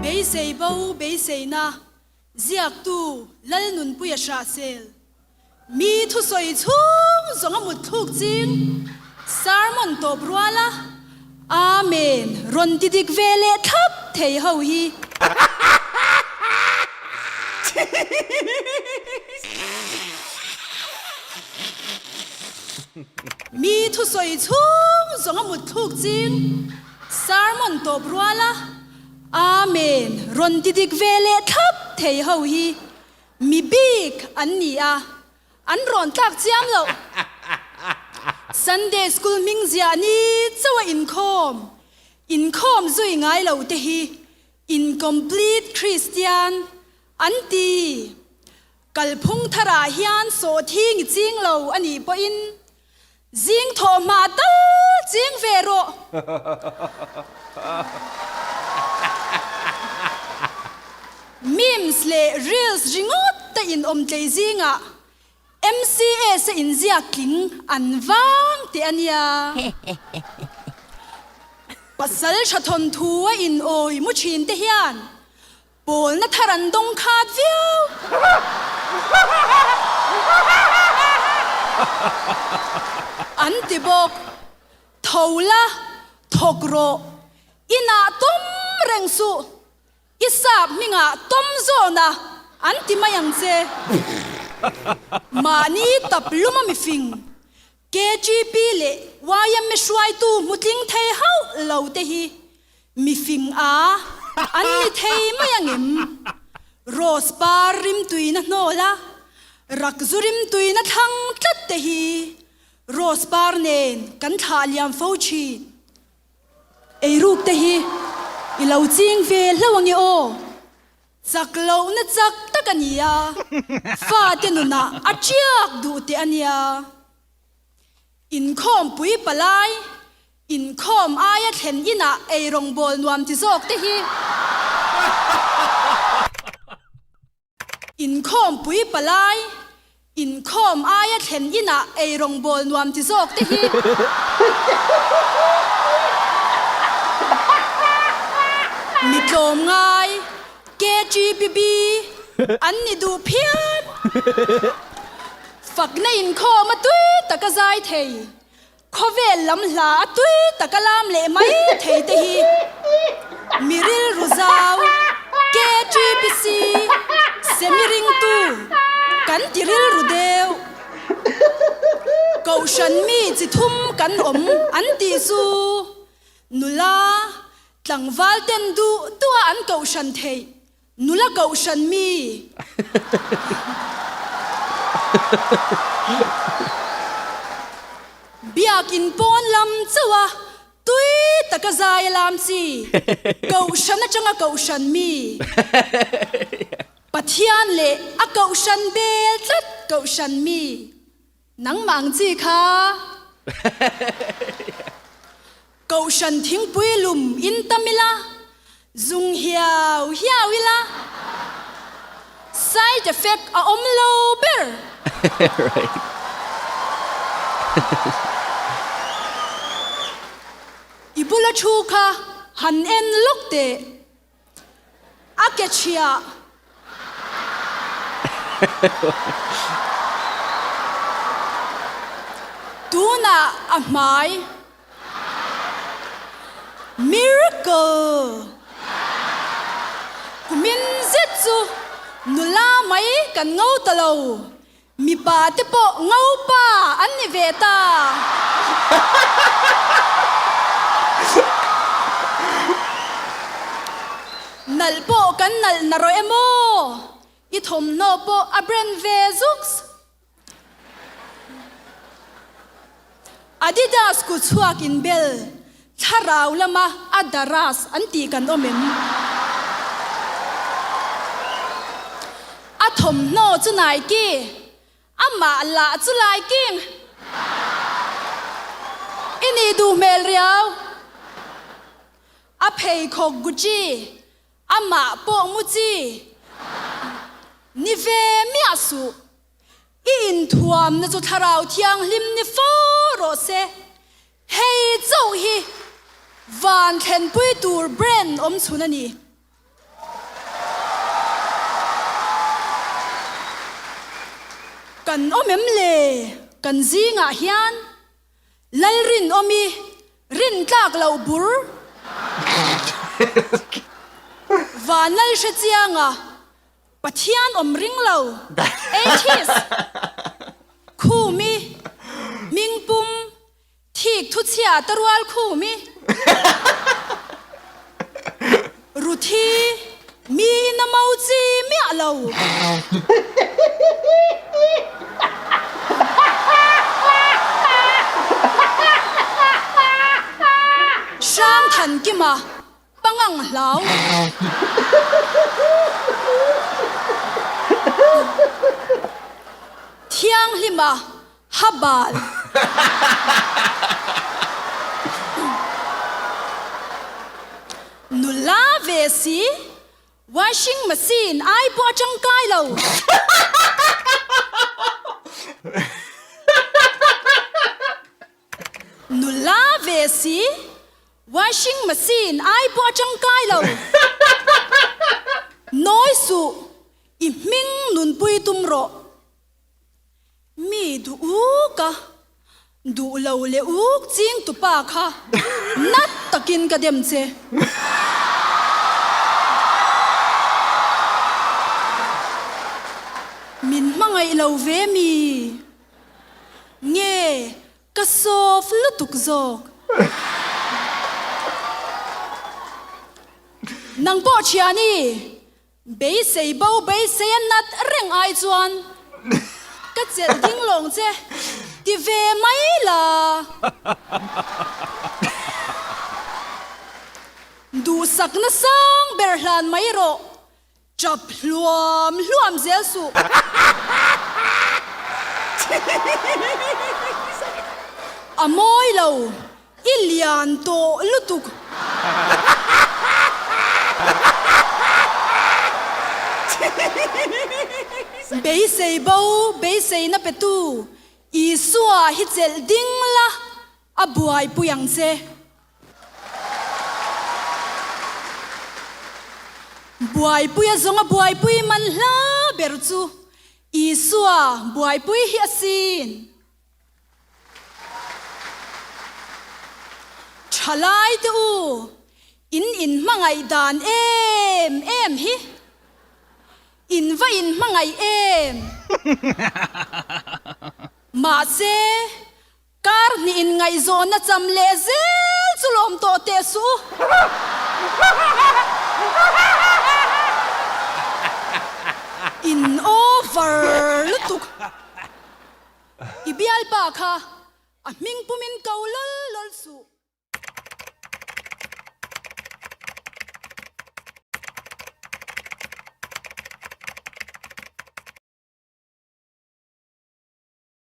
Beisei bo beiseina ziaktu Lalnunpuia Hrahsel Mi thusawi chhung zawng a mut thluk ching sermon tawp rual a Amen rawn ti dik ve leh thlap thei ho hi. Mi thusawi chhung zawng a mut thluk ching sermon tawp rual a Amen rawn ti dik ve leh thlap thei ho hi. Mi bik an ni a, an rawn tlak chiam loh. Sunday School hming ziah ni chauh a inkhawm, inkhawm zui ngai lo te hi incomplete Christian an ti. Kalphung tharah hian sawhthing i ching lo a nih pawhin Zing thawh hma tal ching ve rawh. Memes leh reels ringawt te in awm tlei zingah MCS a inziak tling an vang teh a nia. Pasal tha thawnthu a in awi mu thin te hian Pawlna thar an dawng khat viau. An ti bawk. Tho la, thawk rawh. Inah tawm reng suh. I sap hmingah tawm zawna an ti mai ang che. Mahni tap luma mifing, KGP leh yma hruaitu hmutling thei hauh lo te hi Mifing a an ni thei mai angem? Rose par rimtuina hnawl a, rakzu rimtuina thlang tlat te hi Rose par nen kan thlah liam fo thin. Eiruk te hi i lo ching ve hlauh ange aw. Chak lohna chak tak a ni a, fate nunah a tiak duh teh a nia. Inkhawmpui palai Inkhawm aia thlen inah eirawngbawl nuam ti zawk te hi. Inkhawmpui palai, inkhawm aia thlen inah eirawngbawl nuam ti zawk te hi. Mi tlawm ngai, KGBB, an ni duh phian. Fakna inkhawm a tui taka zai thei. Khawvel lam hla a tui taka lam leh mai thei te hi mi rilru zau, KGPC, semi ringtu kan ti rilru deuh. Kohhran mi chi thum kan awm an tih chu nula tlangval ten duh duh a an kohhran theih Nula kohhran mi. Biakin pawn lam chauh a tui taka zai a lam chi. Kohhran atanga kohhran mi. Pathian leh a kohhran bel tlat kohhran mi. Nangmah ang chi kha. Kohhran thingpui lum in tam ila, zung hiau hiau ila, side effect a awm lo ber. I bula thu kha han en lawk teh. A ke chhia. Tunah a hmai. Miracle! Kumin zet chu nula mai kan ngo ta lo. Mipa te pawh ngopa an ni ve ta. Nalh pawh kan nalh na rawh em aw? I thawmhnaw pawh a brand ve zuks. Adidas kut chhuak in bel. Thlarau lama a daras an tih kan awm em? A thawmhnaw chu Nike, amah lah chu Laiking. I nih duh hmel riau. A pheikhawk Gucci, amah pawh Mucci. Ni ve miah suh. I inthuamna chu Thlarau Thianghlim ni fo rawh se. Hei chauh hi van thlenpui tur brand awm chhun a ni. Kan awm em le? Kan zingah hian Lalrinawmi rintlak loh bur Vanlal hrechianga Pathian awm ring lo, atheist, Khumi, hmingpum, Thik thu chhia ta rual khum i Ruthi mi in a mo chi miah lo. Hrang Thankima pangang hlau. Thianghlima Habal. Nula ve si, washing machine ai pawh a tangkai lo. Nula ve si, washing machine ai pawh a tangkai lo. Nawi suh, i hming nunpui tum rawh. Mi duh uk a, duh lo leh uk ching tu pa kha nat takin ka dem che. Min hmangaih lo ve mi? Nge ka soft lutuk zawk? Nang pawh thiani Beisei bo beisei a nat reng ai chuan ka chelh ding lawng che ti ve mai la. Duhsakna sang ber hlan mai rawh, chap hluam hluam zel suh. A mawi lo I lian tawh lutuk. Beisei bo, beiseina petu Isua hi chelh ding la, a buaipui ang che. Buaipui a zawnga buaipui man hla ber chu Isua buaipui hi a sin. Thalai te u, in inhmangaih dan em em hi. In va inhmangaih em? Mahse, kar hnih inngaihzawnna cham leh zel chu lawm tawh teh suh u. In over lutuk. I bialpa kha a hming pumin ko lal.